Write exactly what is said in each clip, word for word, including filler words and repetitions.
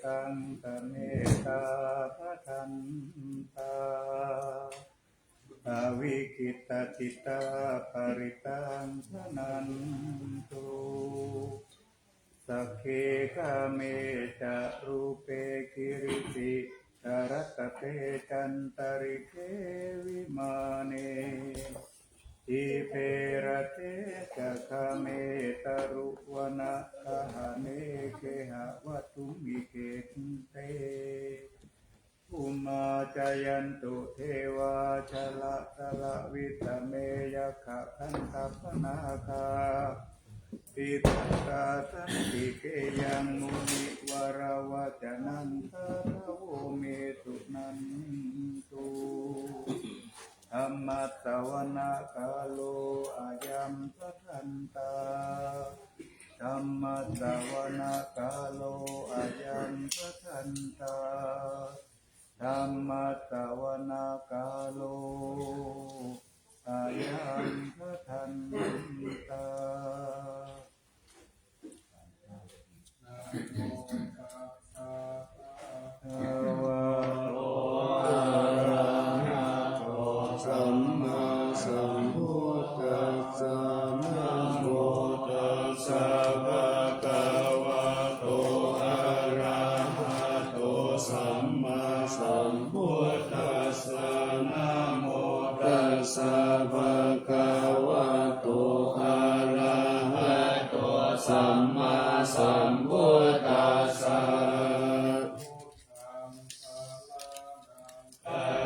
Saṅghamettā bhadantā avikkhittacittā parittaṃ bhaṇantu. Sagge kāme ca rūpe girisikharataṭe cantalikkhe vimāne dīpe raṭṭhe ca gāme taruvanagahane gehavatthumhi khette bhummā cāyantu devā jalathalavisame yakkhagandhabbanāgā tiṭṭhantā santike yaṃ munivaravacanaṃ sādhavo me suṇantu. Dhammassavanakālo ayambhadantā. Dhammassavanakālo ayambhadantā. Dhammassavanakālo ayambhadantā. Namo tassa bhagavato arahato sammāsambuddhassa. Namo tassa bhagavato arahato sammāsambuddhassa. Namo tassa bhagavato arahato sammāsambuddhassa.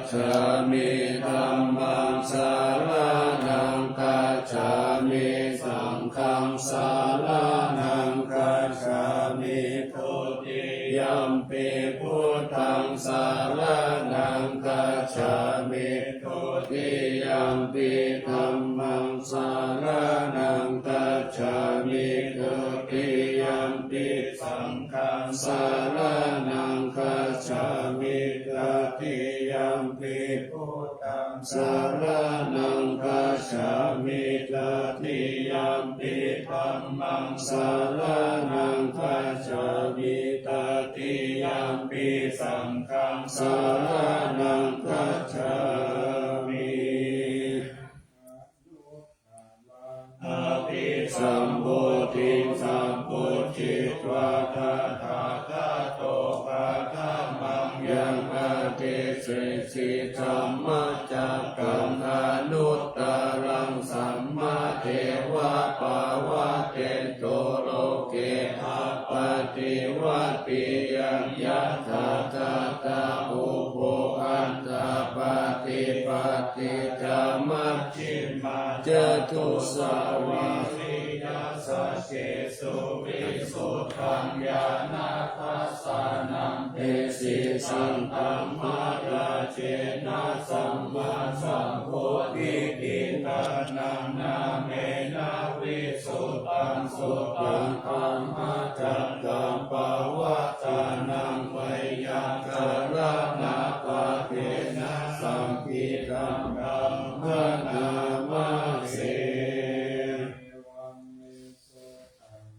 Gacchāmi. Dhammaṃ saraṇaṃ gacchāmi. Saṅghaṃ saraṇaṃ gacchāmi. Dutiyampi buddhaṃ saraṇaṃ gacchāmi. Dutiyampi dhammaṃ saraṇaṃ gacchāmi. Dutiyampi saṅghaṃ saraṇaṃ gacchāmi. Tatiyampi buddhaṃ saraṇaṃ gacchāmi. Tatiyampi dhammaṃ saraṇaṃ gacchāmi. Tatiyampi saṅghaṃ saraṇaṃ gacchāmi. Abhisambodhiṃ sambujjhitvā tathāgato bhagavato bhagavaṃ yaṃ adesesi dhammacakkaṃ anuttaraṃ sammādeva pavattento loke appaṭivattiyaṃ yatthācattāubbho antapādi paṭicca majjhimā catusavāhī saggesu visuddhaṃ ñāṇadassanaṃ desitantam mahārājena sammāsambodhikittanaṃ nāmena visuddhaṃ sutaṃ dhammacakkaṃ pavattanaṃ veyyākaraṇapāṭhena saṅkhittaṃ brāhmaṇā mahesena.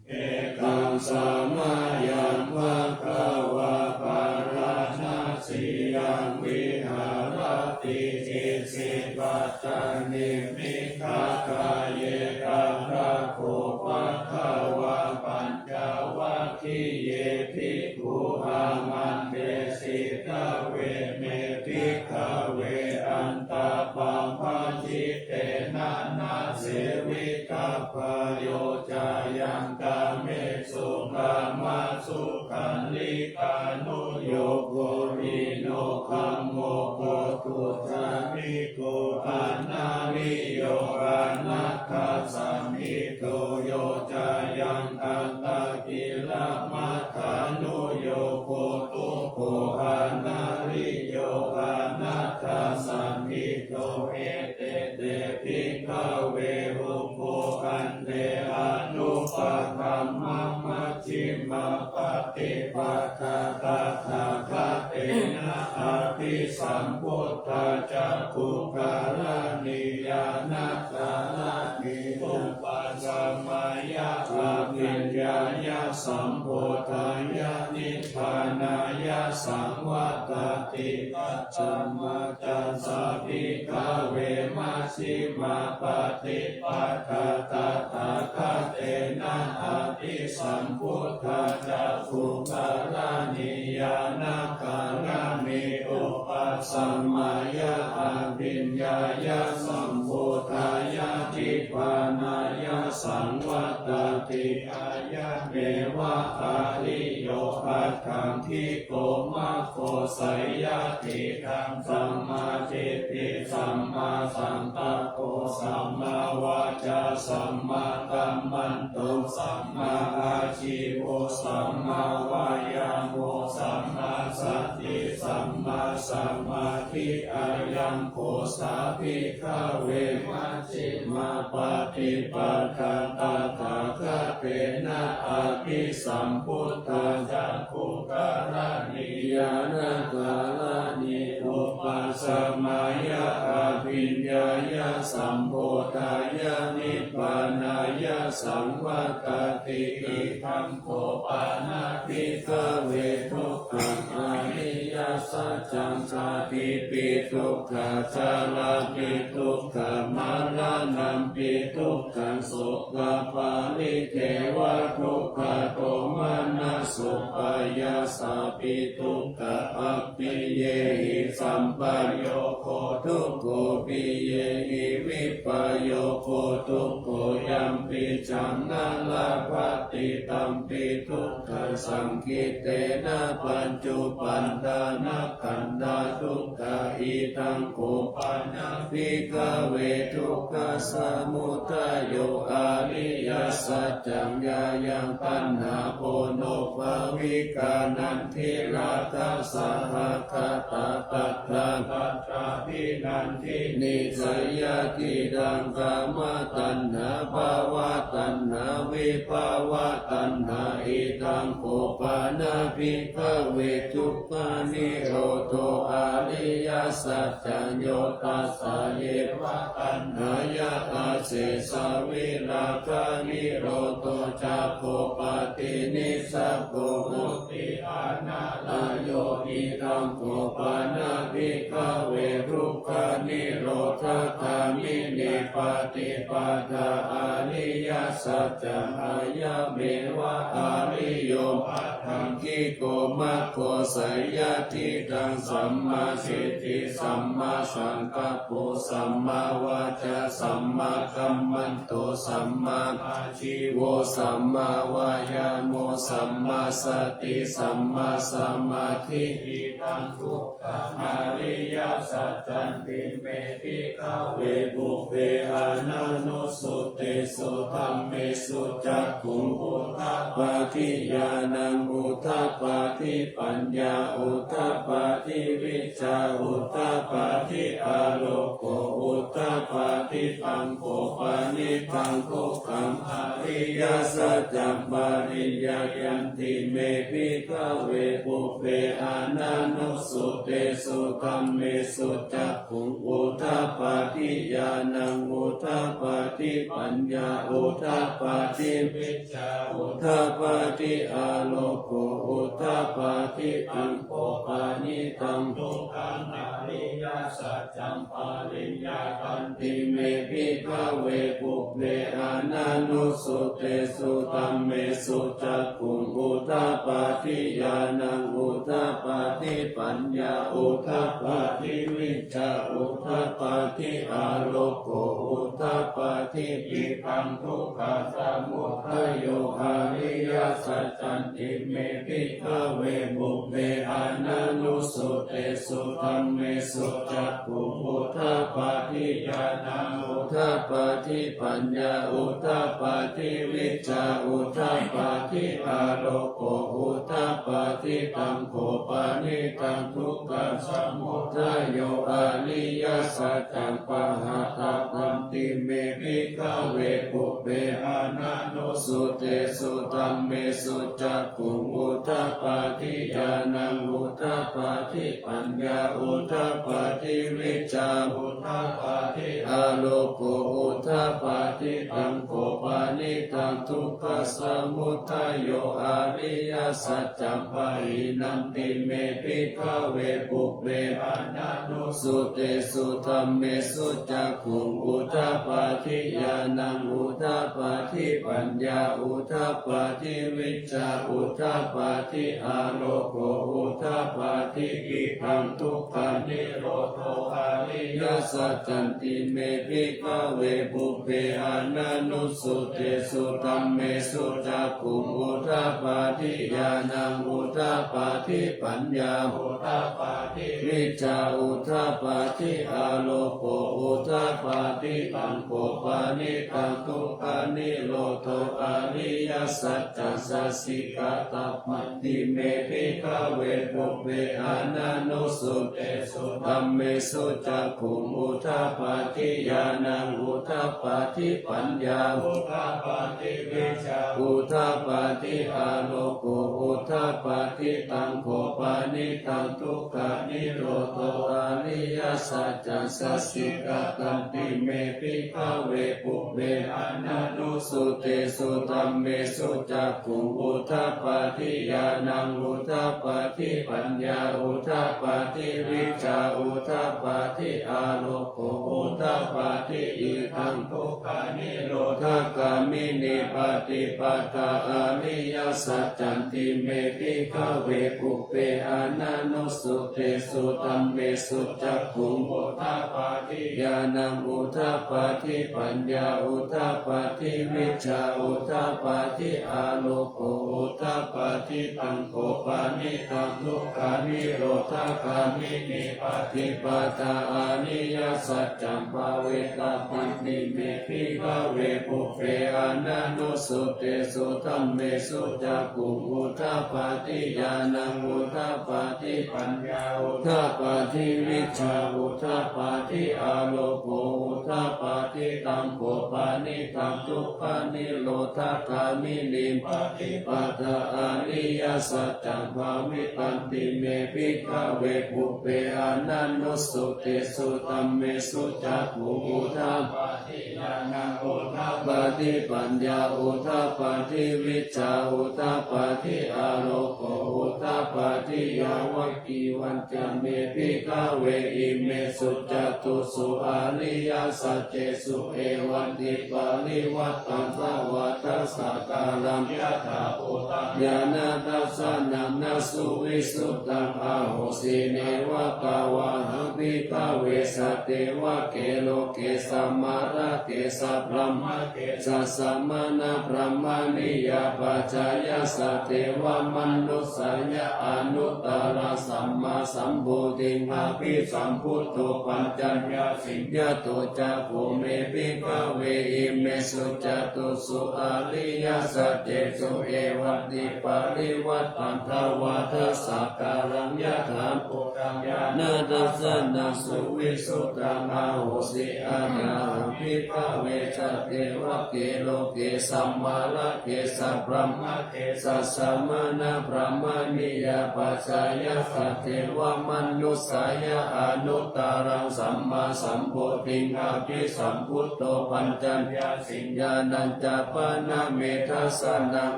Ekaṃ samayaṃ bhagavā bārāṇasiyaṃ viharati isipatane migadāye. Tatra kho bhagavā pañcavaggiye bhikkhū āmantesi: Dveme, bhikkhave, antā brahmacitena na sevitabba, yo cāyaṃ kāmesu kāmasukhallikānuyogo hīno gammo pothujjaniko anariyo anatthasañhito, yo cāyaṃ attakilamathānuyogo dukkho anariyo anatthasañhito. Ete te, bhikkhave, ubho ante anupagamma majjhimā paṭipadā tathāgatena abhisambuddhā cakkhukaraṇī ñāṇakaraṇī upasamāya abhiññāya sambodhāya ni nibbānāya saṃvattati. Kasmā ca sā, bhikkhave, majjhimā paṭipadā tathāgatena abhisambuddhā cakkhukaraṇī ñāṇakaraṇī upasamāya abhiññāya sambodhāya nibbānāya saṃvattati? Ayameva ariyo aṭṭhaṅgiko maggo. Seyyathīdaṃ: sammādiṭṭhi sammāsaṅkappo sammāvācā sammākammanto sammāājīvo sammāvāyāmo sammāsati sammāsamādhi. Ayaṃ kho sā, bhikkhave, majjhimā paṭipadā tathāgatena abhisambuddhā cakkhukaraṇī ñāṇakaraṇī upasamāya abhiññāya sambodhāya nibbānāya saṃvattati. Idaṃ kho pana, bhikkhave, dukkhaṃ ariyasaccaṃ. Jātipi dukkhā jarāpi dukkhā maraṇampi dukkhaṃ sokaparidevadukkhadomanassupāyāsāpi dukkhā appiyehi sampayogo dukkho piyehi vippayogo dukkho yampicchaṃ na labhati tampi dukkhasaṅkhittena pañcupādānakkhandhā dukkhā. Idaṃ kho pana, bhikkhave, dukkhasamudayo ariyasaccaṃ. Yāyaṃ taṇhā ponobbhavikā nandirāgasahagatā tatratatrābhinandinī, seyyathīdaṃ: kāmataṇhā bhavataṇhā vibhavataṇhā. Idaṃ kho pana, bhikkhave, dukkhanirodho ariyasaccaṃ. Yo tassāyeva taṇhāya asesavirāganirodho cāgo paṭinissaggo mutti anālayo. Idaṃ kho pana, bhikkhave, dukkhanirodhagāminī paṭipadā ariyasaccaṃ. Ayameva ariyo aṭṭhaṅgiko maggo. Seyyathīdaṃ: sammādiṭṭhi sammāsaṅkappo sammāvācā sammākammanto sammāājīvo sammāvāyāmo sammāsati sammāsamādhi. Idaṃ dukkhaṃ ariyasaccanti me, bhikkhave, pubbe ananussutesu dhammesu cakkhuṃ udapādi ñāṇaṃ udapādi paññā udapādi vijjā udapādi āloko udapādi. Taṃ kho panidaṃ dukkhaṃ ariyasaccaṃ pariññeyyanti me, bhikkhave, pubbe ananussutesu dhammesu cakkhuṃ udapādi ñāṇaṃ udapādi paññā udapādi vijjā udapādi āloko udapādi. Taṃ kho panidaṃ dukkhaṃ ariyasaccaṃ pariññātanti me, bhikkhave, pubbe ananussutesu dhammesu cakkhuṃ udapādi ñāṇaṃ udapādi paññā udapādi vijjā udapādi āloko udapādi. Idaṃ dukkhasamudayo ariyasaccanti me, bhikkhave, pubbe ananussutesu dhammesu cakkhuṃ udapādi ñāṇaṃ udapādi paññā udapādi vijjā udapādi āloko udapādi. Taṃ kho panidaṃ dukkhasamudayo ariyasaccaṃ pahātabbanti me, bhikkhave, pubbe ananussutesu dhammesu cakkhuṃ udapādi ñāṇaṃ udapādi paññā udapādi vijjā udapādi āloko udapādi. Taṃ kho panidaṃ dukkhasamudayo ariyasaccaṃ Pahīnanti me bhikkhave pubbe ananussutesu dhammesu cakkhuṃ udapādi ñāṇaṃ udapādi paññā udapādi vijjā udapādi āloko udapādi. Idaṃ dukkhanirodho ariyasaccanti me bhikkhave pubbe ananussutesu dhammesu cakkhuṃ udapādi ñāṇaṃ udapādi paññā udapādi vijjā udapādi āloko udapādi. Taṃ kho panidaṃ dukkhanirodho ariyasaccaṃ sacchikatabban ti me bhikkhave pubbe ananussutesu dhammesu cakkhuṃ udapādi ñāṇaṃ udapādi paññā udapādi vijjā udapādi āloko udapādi. Taṃ kho panidaṃ dukkhanirodho ariyasaccaṃ sacchikatanti me bhikkhave pubbe ananussutesu dhammesu cakkhuṃ udapādi ñāṇaṃ udapādi paññā udapādi vijjā udapādi āloko udapādi. Idaṃ dukkhanirodhagāminī paṭipadā ariyasaccanti me bhikkhave pubbe ananussutesu dhammesu cakkhuṃ udapādi ñāṇaṃ udapādi paññā udapādi vijjā udapādi āloko udapādi. Taṃ kho panidaṃ dukkhanirodhagāminī paṭipadā ariyasaccaṃ bhāvetabbanti me bhikkhave pubbe ananussutesu dhammesu cakkhuṃ udapādi ñāṇaṃ udapādi paññā udapādi vijjā udapādi āloko udapādi. Taṃ kho panidaṃ dukkhanirodhagāminī paṭipadā ariyasaccaṃ bhāvitanti me bhikkhave pubbe ananussutesu dhammesu cakkhuṃ udapādi ñāṇaṃ udapādi paññā udapādi vijjā udapādi āloko udapādi. Yāvakīvañca me bhikkhave imesu catūsu ariyasaccesu evantiparivaṭṭaṃ dvādasākāraṃ yathābhūtaṃ ñāṇadassanaṃ na suvisuddhaṃ ahosi. Neva tāvāhaṃ bhikkhave sadevake loke samārake sabrahmake sassamaṇabrāhmaṇiyā pajāya sadevamanussāya anuttaraṃ sammāsambodhiṃ abhisambuddho pañcaññāsiṃ. Yato ca kho me bhikkhave imesu catūsu ariyasaccesu evantiparivaṭṭaṃ dvādasākāraṃ yathābhūtaṃ ñāṇadassanaṃ suvisuddhaṃ ahosi. Athāhaṃ bhikkhave sadevake loke samārake sabrahmake sassamaṇabrāhmaṇiyā pajāya sadevamanussāya anuttaraṃ sammāsambodhiṃ abhisambuddho pañcaññāsiṃ ñāṇañca pana me dassanaṃ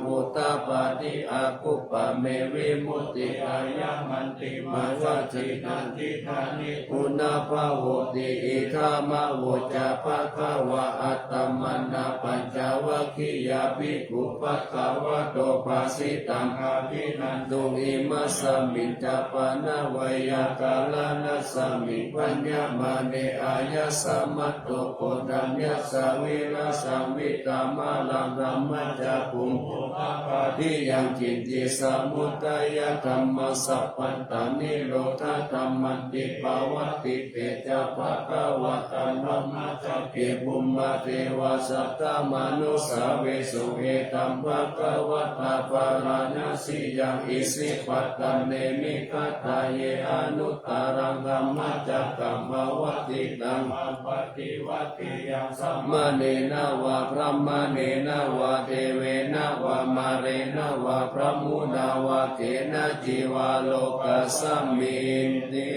udapādi. Akuppā me vimutti ayamantimā. Yācitā cittā nibbutā bhavoti. Idamavoca bhagavā. Attamanā pañcavaggiyā bhikkhū bhagavato bhāsitaṃ abhinanduṃ. Imasmiñca pana veyyākaraṇasmiṃ bhaññamāne āyasmato koṇḍaññassa virajaṃ vītamalaṃ dhammacakkhuṃ udapādi yaṅkiñci samudayadhammaṃ sabbantaṃ nirodhadhammanti. Pavattite ca bhagavatā dhammacakke bhummā devā saddamanussāvesuṃ. Etaṃ bhagavatā bārāṇasiyaṃ isipatane migadāye anuttaraṃ dhammacakkaṃ pavattitaṃ appaṭivattiyaṃ samaṇena vā brāhmaṇena vā devena vā mārena vā brahmunā vā kenaci vā lokasminti.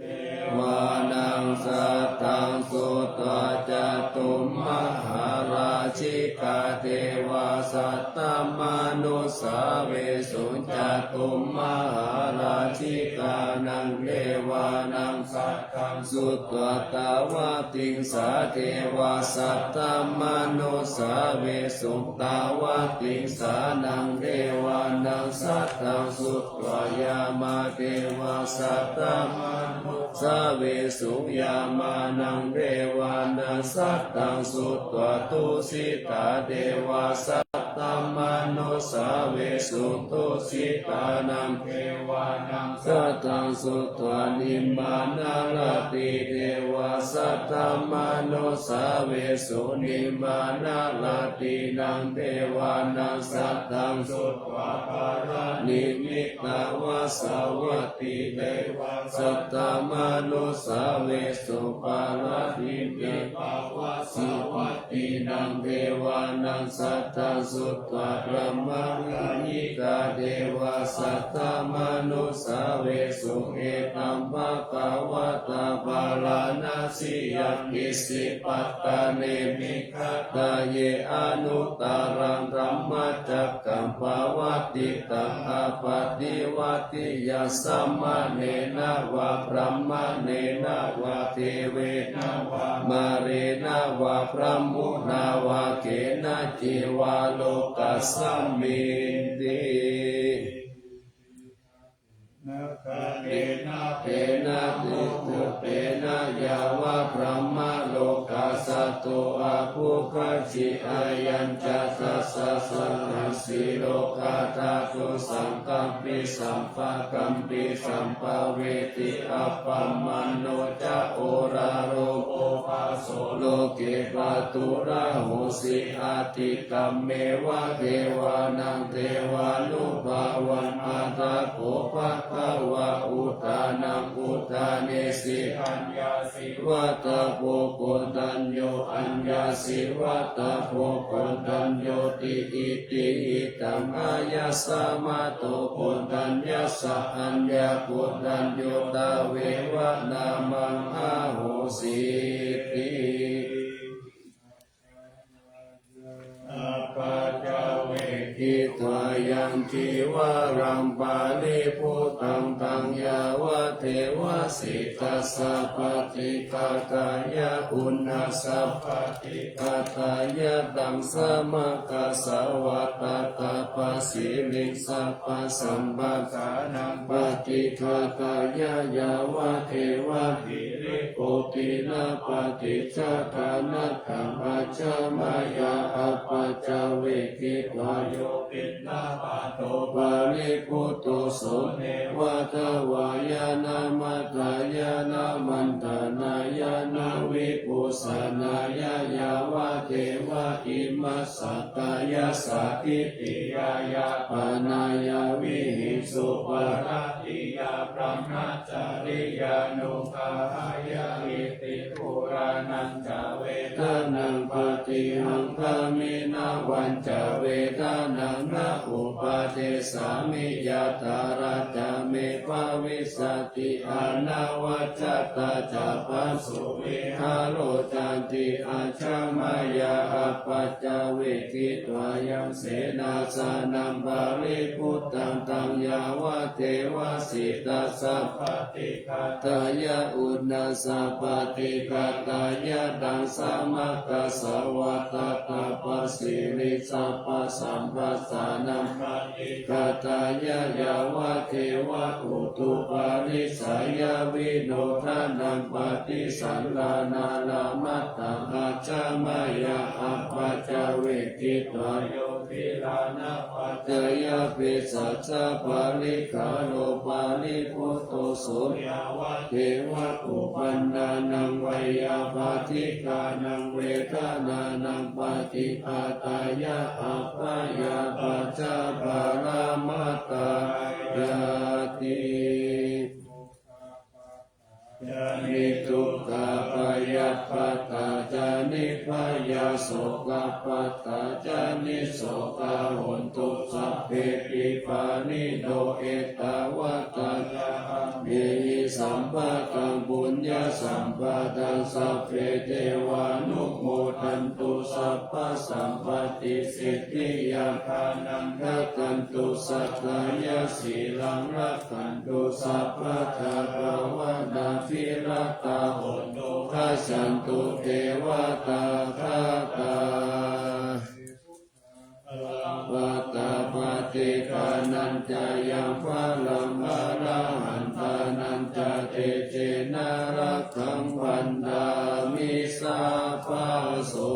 Devānaṃ saddaṃ sutvā cātummahārājik Mahārājikā devā saddamanussāvesuṃ. Cātummahārājikānaṃ devānaṃ saddaṃ sutvā tāvatiṃsā devā saddamanussāvesuṃ. Tāvatiṃsānaṃ devānaṃ saddaṃ sutvā yāmā devā saddamanussāvesuṃ. Yāmānaṃ devānaṃ saddaṃ sutvā tusitā devā saddamanussāvesuṃ. Tusitānaṃ devānaṃ saddaṃ sutvā nimmānaratī devā saddamanussāvesuṃ. Nimmānaratīnaṃ devānaṃ saddaṃ sutvā paranimmitavasavattī devā saddamanussāvesuṃ. Paranimmitavasavattīnaṃ devānaṃ saddaṃ sutvā brahmakāyikā devā saddamanussāvesuṃ. Etaṃ bhagavatā bārāṇasiyaṃ isipatane migadāye anuttaraṃ dhammacakkaṃ pavattitaṃ appaṭivattiyaṃ samaṇena vā brāhmaṇena vā devena vā mārena vā brahmunā vā kenaci vā lokasminti. Tena buddhena yāva brahmalokā saddo abbhuggacchi. Ayañca dasasahassī lokadhātu saṅkampi sampakampi sampavedhi. Appamāṇo ca oḷāro obhāso loke pāturahosi. Ati kammeva devānaṃ devānubhāvaṃ. Atha kho bhagavā udānaṃ udānesi: Aññāsi vata bho Koṇḍañño, aññāsi vata bho Koṇḍaññoti. Itihidaṃ āyasmato Koṇḍaññassa aññākoṇḍañño tveva nāmaṃ ahosīti. Appaccavekkhitvā yaṃ cīvaraṃ paribhuttaṃ, taṃ yāvadeva sītassa paṭighātāya, uṇhassa paṭighātāya, taṃ samaggassa vā tattha pasiriṃsa pasamphassānaṃ paṭighātāya, yāvadeva girigotiṇapaṭicchādanatthaṃ ajja mayā appaccavekkhitvā yo piṇḍapāto paribhutto, so neva davāya na madāya na maṇḍanāya na vibhūsanāya, yāvadeva imassa kāyassa ṭhitiyā yāpanāya vihiṃsuparatiyā brahmacariyānuggahāya. Iti purāṇañca vedanaṃ paṭihaṅkhāmi navañca vedanaṃ na uppādessāmi, yathārañca me bhavissa ti. Anavajjatā ca phāsuvihāro cāti. Ajja mayā appaccavekkhitvā yaṃ senāsanaṃ paribhuttaṃ, taṃ yāvadeva sītassa paṭighātāya, uṇhassa paṭighātāya, taṃ samaggassa vā tattha pasiriṃsa pasamphassānaṃ paṭighātāya, yāvadeva utuparissayavinodanaṃ paṭisallānārāmatthaṃ, ajja mayā appaccavekkhitvā yo gilānapaccayabhesajja parikkhāro paribhutto, so yāvadeva uppannānaṃ veyyābādhikānaṃ vedanānaṃ paṭighātāya, abyāpajjhaparamatāyāti. Nidukkhā bhayappattā ca nibbhayā, sokappattā ca nissokā, hontu sabbepi pāṇino. Ettāvatā ca amhehi sambhataṃ puññasampadaṃ, sabbe devānumo Rakkhantu sabbasampattisiddhiyā, dānaṃ dadantu saddhāya, sīlaṃ rakkhantu sabbadā, bhāvanābhiratā hontu, gacchantu devatāgatā. Paṭṭhānabhātikānañca yaṃ balaṃ, arahantānañca tejena, rakkhaṃ bandhāmi sabbaso.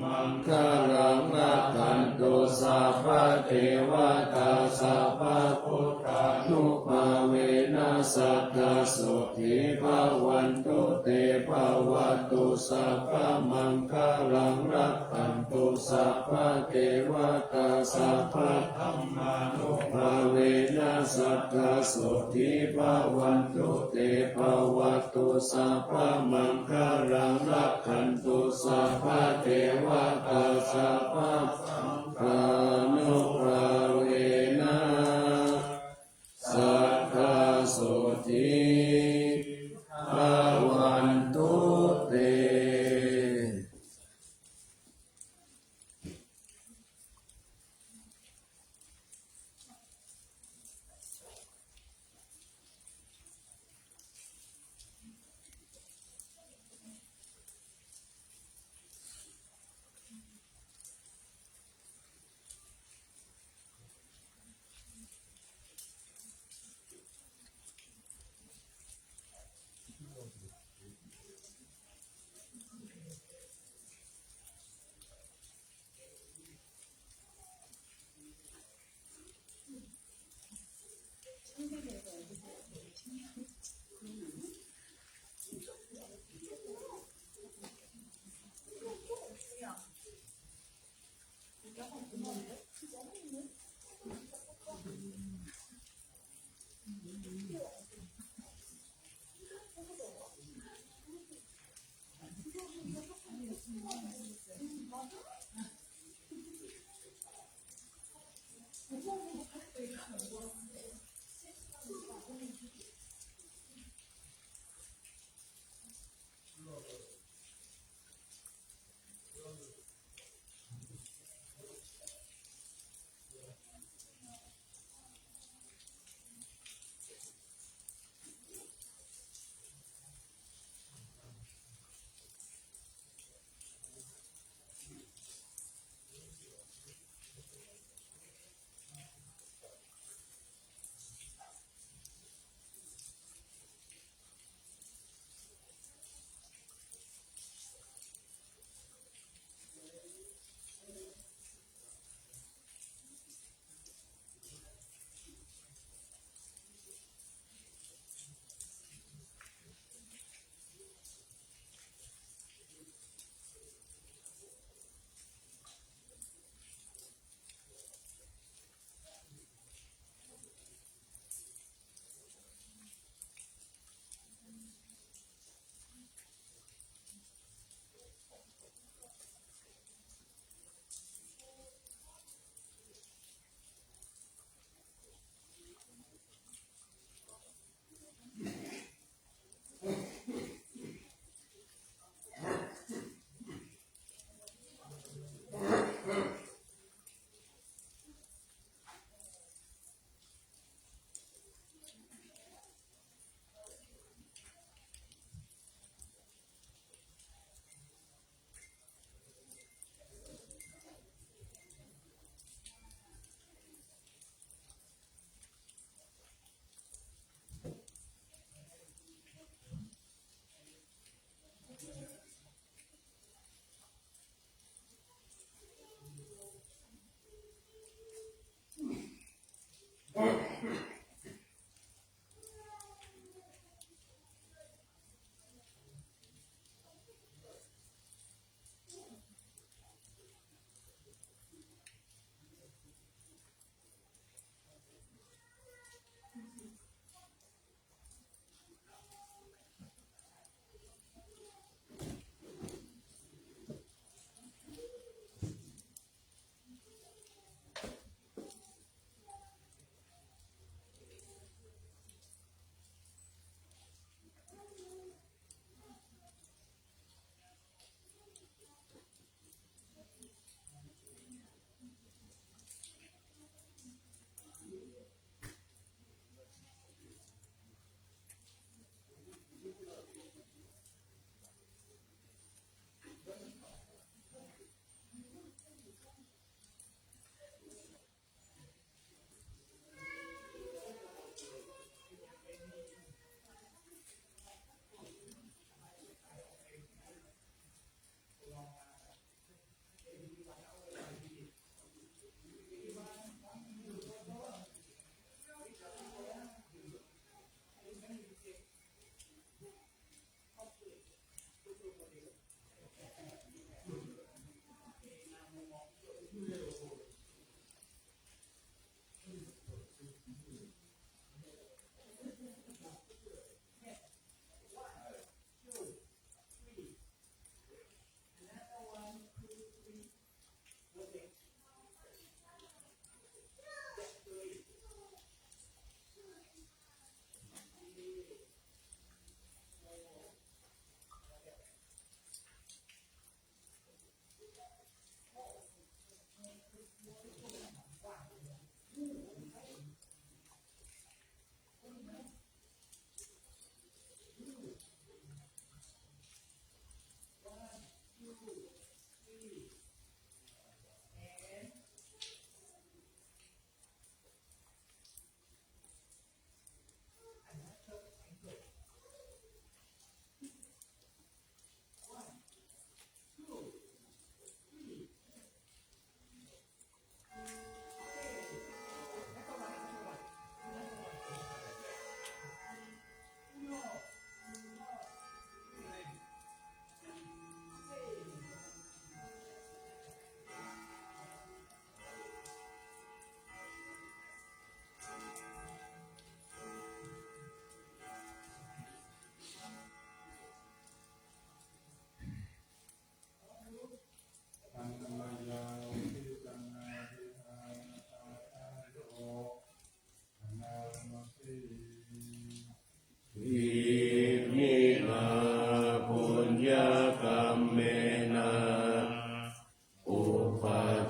Maṅgalaṃ, rakkhantu sabbadevatā, sabbabuddhānubhāvena, sadā sotthī bhavantu te. Bhavatu sabbamaṅgalaṃ, rakkhantu sabbadevatā, sabbadhammānubhāvena, sadā sotthī bhavantu te. Bhavatu sabbamaṅgalaṃ, rakkhantu sabbadevatā, sabbasaṅghānubhāvena, sadā sotthī bhavantu te.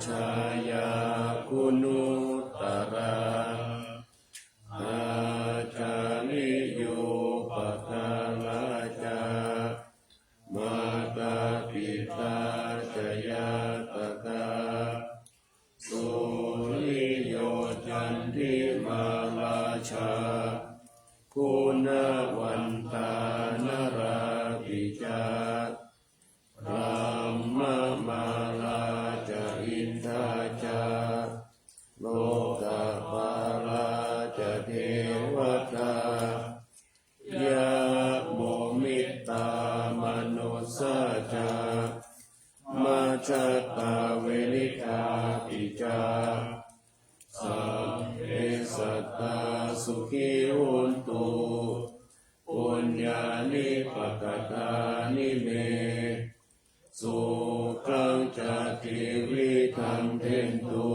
Jaya guṇuttarā, ācariyūpakārā ca, mātā pitā ca ñātakā, suriyo candimā rājā, guṇavantā narāpi ca, brahmamārā ca indā ca, lokapālā ca devatā, yamo mittā manussā ca, majjhattā verikāpi ca, sabbe sattā sukhī hontu, puññāni pakatāni me, sukhañca tividhaṃ dentu,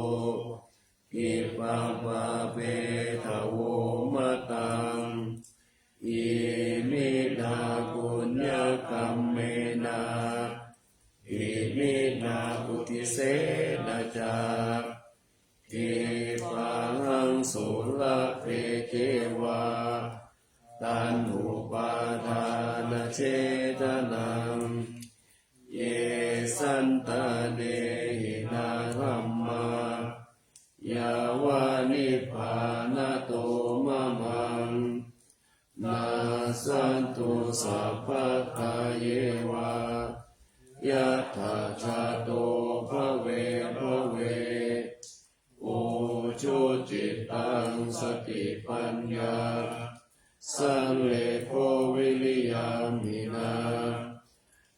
khippaṃ pāpetha vomataṃ. Iminā puññakammena, iminā uddisena ca, khippāhaṃ sulabhe ceva, taṇhupādānachedanaṃ. Ye santāne hinā dhammā, yāva nibbānato mamaṃ, nassantu sabbadā yeva, yattha jāto bhave bhave. Ujucittaṃ satipaññā, sallekho viriyamhinā,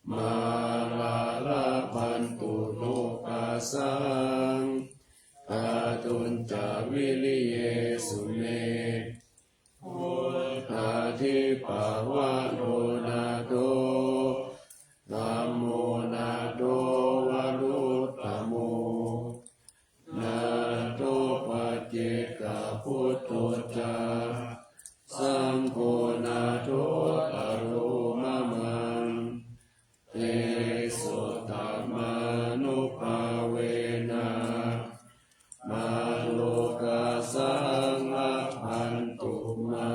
mārā labhantu nokāsaṃ, kātuñca viriyesu me. Buddhādhipavaro nātho, dhammo nātho varuttamo, nātho paccekabuddho ca, saṅgho nāthottaro mamaṃ. Tesottamānubhāvena, mārokāsaṃ labhantu mā.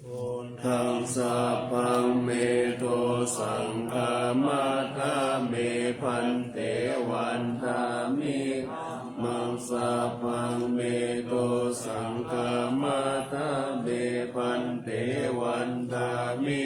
โท taṃ sabbaṃ me dosaṃ khamatha me bhante, vandāmi dhammaṃ sabbaṃ me dosaṃ khamatha me bhante, vandāmi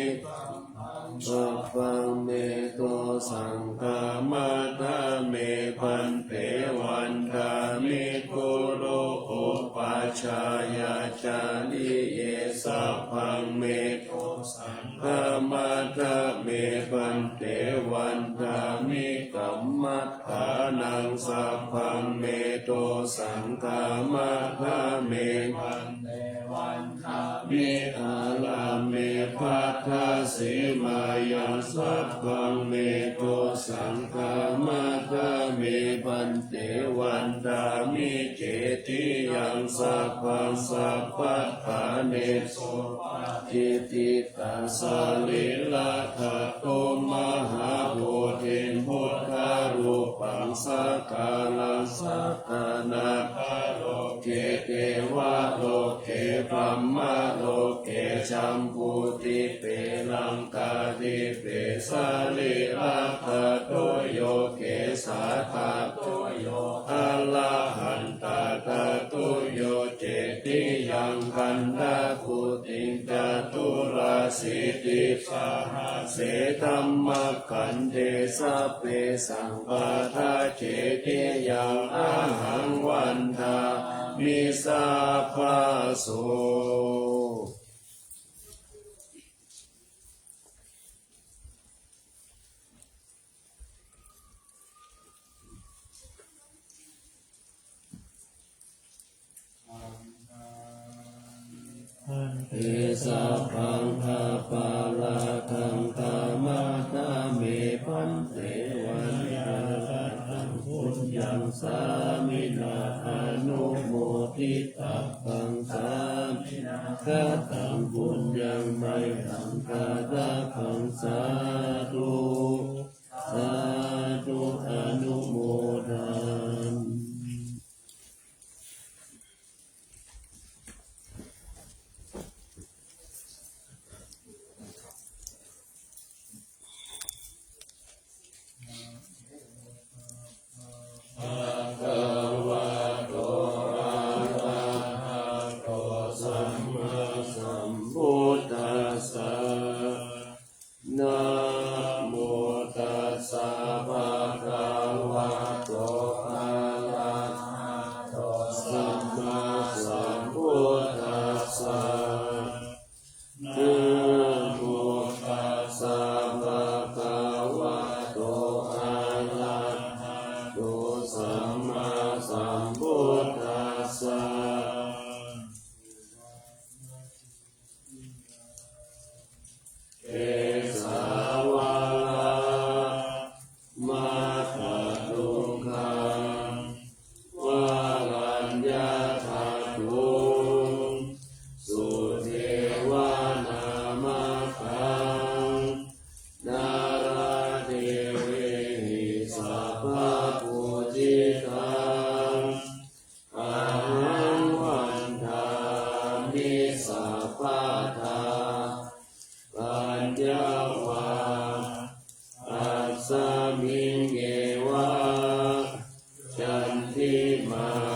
sabbaṃ me dosaṃ khamatha me bhante, vandāmi guru upajjhāyācariye, sabbaṃ me dosaṃ khamatha me bhante, vandāmi kammaṭṭhānaṃ sabbaṃ me dosaṃ khamatha me bhante, vandāmi ārāme bhaddasīmāyaṃ sabbaṃ me dosaṃ khamatha me bhante, vandāmi cetiyaṃ sabbaṃ sabbaṭṭhānesu patiṭṭhi tasarīradhātu mahābodhiṃ buddharūpaṃ sakalaṃ sadā nāgaloke devaloke brahmaloke jambudīpe laṅkādīpe sarīradhātuyo kesādhātuyo arahantāgātuyo cetiyaṃ gandhakuṭiṃ caturāsītisahasse dhammakkhandhe sabbesaṃ buddhacetiyaṃ ahaṃ vandāmi sabbaso. Bhante sabbaṃ aparādhaṃ khamatha me bhante, vandāmi sāminā anumoditabbaṃ, sāminā kataṃ puññaṃ mayhaṃ dātabbaṃ. Sādhu, sādhu, anumodāmi. Bhagavato arahato sammāsambuddhassa. Namo tassa bhagavato arahato sammāsambuddhassa. Namo tassa bhagavato arahato sammāsambuddhassa. Kesāvalā matthaluṅgaṃ varaññatatthuṃ, sudevanāmakhaṃ naradevehi sabbapūjitaṃ, ahaṃ vandāmi sabbadā. Paññāvā tasmiṃ eva candimā